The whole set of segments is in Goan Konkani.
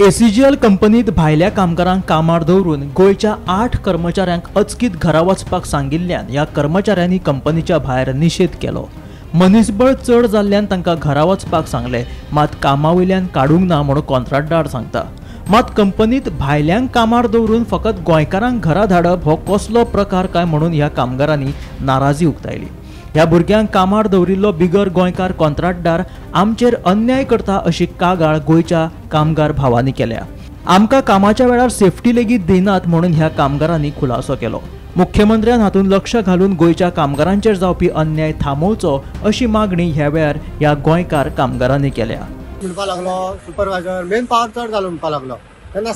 एसीजीएल कंपनीत भायल्या कामगारांक कामार दवरून गोंयच्या 8 कर्मचाऱ्यांक अचकीत घरा वचपाक सांगिल्ल्यान ह्या कर्मचाऱ्यांनी कंपनीच्या भायर निशेध केलो। मनीसबळ चड जाल्ल्यान तांकां घरा वचपाक सांगलें, मात कामा वयल्यान काडूंक ना म्हूण कॉन्ट्राक्टदार सांगता। मात कंपनीत भायल्यांक कामार दवरून फकत गोंयकारांक घरा धाडप हो कसलो प्रकार काय म्हणून ह्या कामगारांनी नाराजी उक्तायली। ह्या भुरग्यांक कामार दवरिल्लो बिगर गोंयकार कॉन्ट्राक्टदार आमचेर अन्याय करता अशी कागाळ गोंयच्या कामगार भावांनी केल्या। आमकां कामाच्या वेळार सेफ्टी लेगीत दिनात म्हणून ह्या कामगारांनी खुलासो केलो। मुख्यमंत्र्यान हातूंत लक्ष घालून गोंयच्या कामगारांचेर जावपी अन्याय थांबोवचो अशी मागणी ह्या वेळार ह्या गोंयकार कामगारांनी केल्या। म्हणपाक लागलो सुपरवायझर मेन पावर चड जालो म्हणपाक लागलो तेन्ना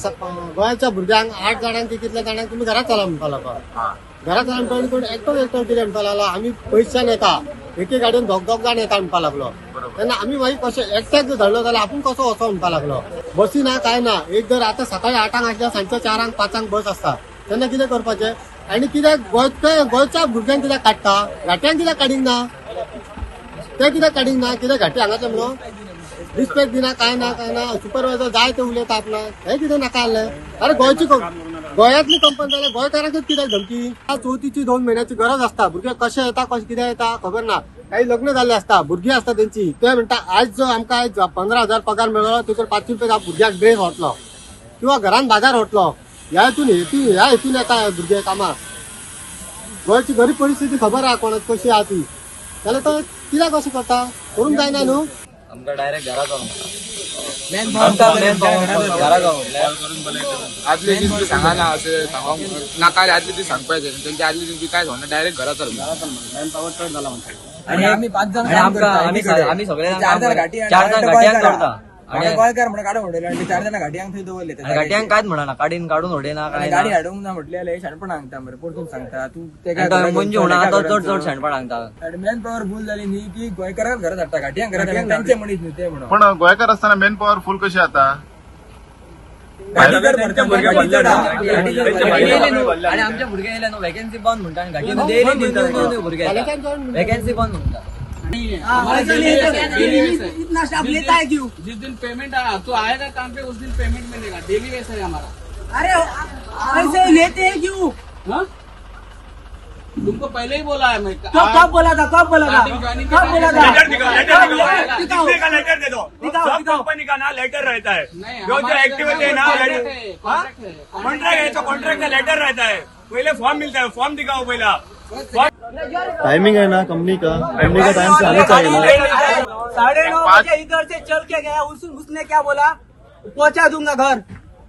गोंयच्या भुरग्यांक 8 जाणांक कितल्या जाणांक तुमी घरात चला म्हणपाक लागलो। घरात चला म्हणपाक कोण एकटो एकटो कितें म्हणपाक लागलो आमी पयशान येता एके गाडयेन दोग दोग जाण येता म्हणपाक लागलो। तेन्ना आमी मागीर कशें एकट्याक जर धाडलो जाल्यार आपूण कसो वचो म्हणपाक लागलो। बसी ना काय ना, एक जर आतां सकाळी 8 आसल्यार सांजच्या 4 5 बस आसता तेन्ना कितें करपाचें? आनी कित्याक गोंयच्या भुरग्यांक कित्याक काडटा, घाट्यांक कित्याक काडींक ना, ते कित्याक काडींक ना, कित्याक घाटी हांगाचे म्हणून रिस्पेक्ट दिना काय ना काय ना। सुपरवायझर जाय ते उलयता आपणाक, हें कितें नाका आहलें। अरे गोंयची गोंयांतली कंपनी जाल्यार गोंयकारांकूच कित्याक धमकी? चवथीची 2 म्हयन्याची गरज आसता, भुरगे कशे येता कशें कितें येता खबर ना, काही लग्न जाल्ले आसता, भुरगीं आसता तेंची। ते म्हणटा आयज जो आमकां आयज 15,000 पगार मेळ्ळो तेचेर 5 रुपया भुरग्याक ड्रेस व्हरतलो किंवा घरान बाजार व्हरतलो, ह्या हितून ह्या हितून येता भुरगे कामाक। गोंयची गरीब परिस्थिती खबर आहा कोणाक कशी आहा ती, जाल्यार तो कित्याक अशें करता? करूंक जायना न्हू। आमकां डायरेक्ट घरा जावं घरा जावं आदले दीस बी सांगना अशें सांगूंक नाका, आदले दीस सांगपाचें तेंचे आदले दीस बी काय सांगना, डायरेक्ट घरा चल। मॅन पावर चड जाला म्हणटा आनी आमी 5 जाण आमी सगळे 4 जाण घाटयांक करता आणि गोंयकार म्हणून काडून उडयले आनी 4 जाण घाटयांक थंय दवरले। घाटयांक कांयच म्हणना, काडीन काडून उडयना, गाडी हाडूंक ना म्हटलें शाणपण सांगता मरे, परतून सांगता तूं तेका मंजू म्हणा आतां चड चड शाणपण सांगता। मॅन पावर फूल जाली न्ही की गोंयकाराक घरात हाडटा, घाटयांक घरात तांचे मनीस न्ही ते म्हणून। पण गोंयकार आसतना मेन पावर फूल कशी जाता? आणि आमच्या भुरगे येयले न्हू वेकेन्सी बंद म्हणटा, आनी घाटी डेली भुरगे वेकेन्सी बंद म्हणटा। इतना स्टाफ लेता है क्यों? जिस दिन पेमेंट आया तो आएगा काम पे उस दिन पेमेंट मिलेगा, डेली वैसा है हमारा। अरे ऐसे लेते हैं क्यों? हा? तुमको पहले ही बोला है मैं। तो कब बोला था? कब बोला था? कब बोला था? लेटर दिखाओ, लेटर दिखाओ, किसने का लेटर दे दो। सब कंपनी का ना लेटर रहता है, जो जो एक्टिविटी है ना कॉन्ट्रैक्ट है तो कॉन्ट्रैक्ट का लेटर रहता है, पहले फॉर्म मिलता है, फॉर्म दिखाओ पहला। टाइमिंग है ना कंपनी का, कंपनी का टाइम से आना चाहिए ना। 9:30 बजे इधर से चल के गया, उसने क्या बोला, पहुंचा दूंगा घर।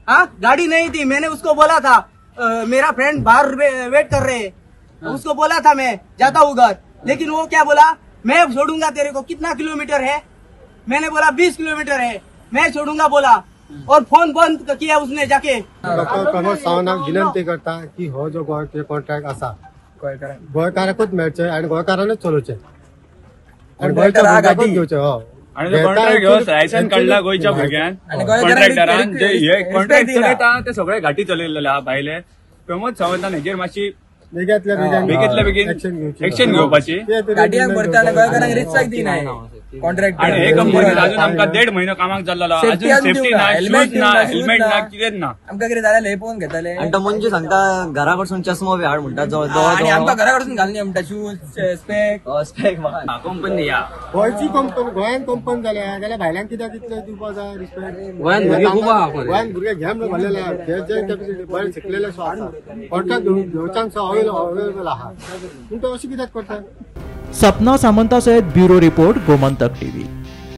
हाँ, गाड़ी नहीं थी, मैंने उसको बोला था मेरा फ्रेंड बाहर वेट कर रहे हैं, उसको बोला था मैं जाता हूँ घर, लेकिन वो क्या बोला, मैं छोड़ूंगा तेरे को, कितना किलोमीटर है? मैंने बोला 20 किलोमीटर है, मैं छोड़ूंगा बोला, और फोन बंद किया उसने जाके। डॉक्टर प्रमोद सावंताक विनंती करता की हो जो गोंय कॉन्ट्रॅक्ट आसा गोंयकाराकूच मेळचें आनी गोंयकारानूच चलोवचें आनी गोंयच्या भुरग्यांकूच घेवचें। आनी कॉन्ट्रॅक्ट घेवन लायसन्स काडला गोंयच्या भुरग्यान, कॉन्ट्रॅक्टरान जे हे कॉन्ट्रॅक्ट चलयता ते सगळे घाटी चलयलेले आहा भायले। प्रमोद सावंतान हेजेर मातशी बेगीतल्या बेगीन एक्शन घेवपाची। घाटयांक भरता आनी गोंयकारांक रिस्पेक्ट दिना कॉन्ट्रॅक्ट। आनी हे कंपनीत अजून आमकां 1.5 म्हयनो कामाक जाल्लो, अजून सेफ्टी ना, शूज ना, हेल्मेट ना, कितेंच ना। आमकां कितें जाल्यार हे पळोवन घेताले। आनी तो मंजू सांगता घरा कडसून चश्मो बी हाड म्हणटा, आनी आमकां घरा कडसून घालनी म्हणटा शूज स्पेक स्पेक। कंपनी ह्या गोंयची कंपनी, गोंयांत कंपनी जाल्या जाल्यार भायल्यांक कित्याक कितले दिवपाक जाय रिस्पेक्ट? गोंयांत भुरगे खूब आहा, गोंयांत भुरगे घे म्हणून भरलेले आहा, जे जे कॅपॅसिटी बरे शिकलेले सो आसा, कॉन्ट्रॅक्ट घेवच्यांक सो अवेलेबल आहा, पूण ते अशें कित्याक करता? सपना सामंता सयत ब्युरो रिपोर्ट, गोमंतक टीव्ही।